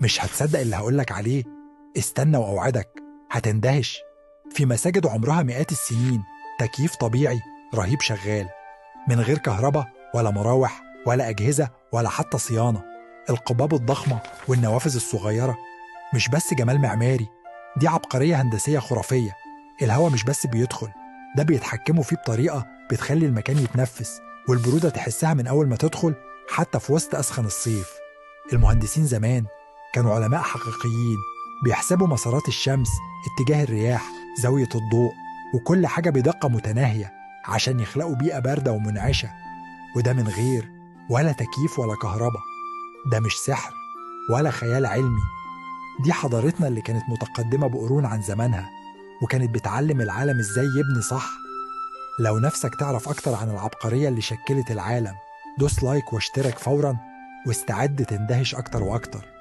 مش هتصدق اللي هقولك عليه، استنى وأوعدك هتندهش. في مساجد عمرها مئات السنين، تكييف طبيعي رهيب شغال من غير كهرباء ولا مراوح ولا أجهزة ولا حتى صيانة. القباب الضخمة والنوافذ الصغيرة مش بس جمال معماري، دي عبقرية هندسية خرافية. الهواء مش بس بيدخل، ده بيتحكموا فيه بطريقة بتخلي المكان يتنفس، والبرودة تحسها من أول ما تدخل حتى في وسط أسخن الصيف. المهندسين زمان كانوا علماء حقيقيين، بيحسبوا مسارات الشمس، اتجاه الرياح، زاوية الضوء، وكل حاجة بدقة متناهية عشان يخلقوا بيئة باردة ومنعشة. وده من غير ولا تكييف ولا كهرباء. ده مش سحر ولا خيال علمي، دي حضارتنا اللي كانت متقدمة بقرون عن زمانها، وكانت بتعلم العالم ازاي يبني صح. لو نفسك تعرف أكتر عن العبقرية اللي شكلت العالم، دوس like واشترك فورا، واستعد تندهش أكتر وأكتر.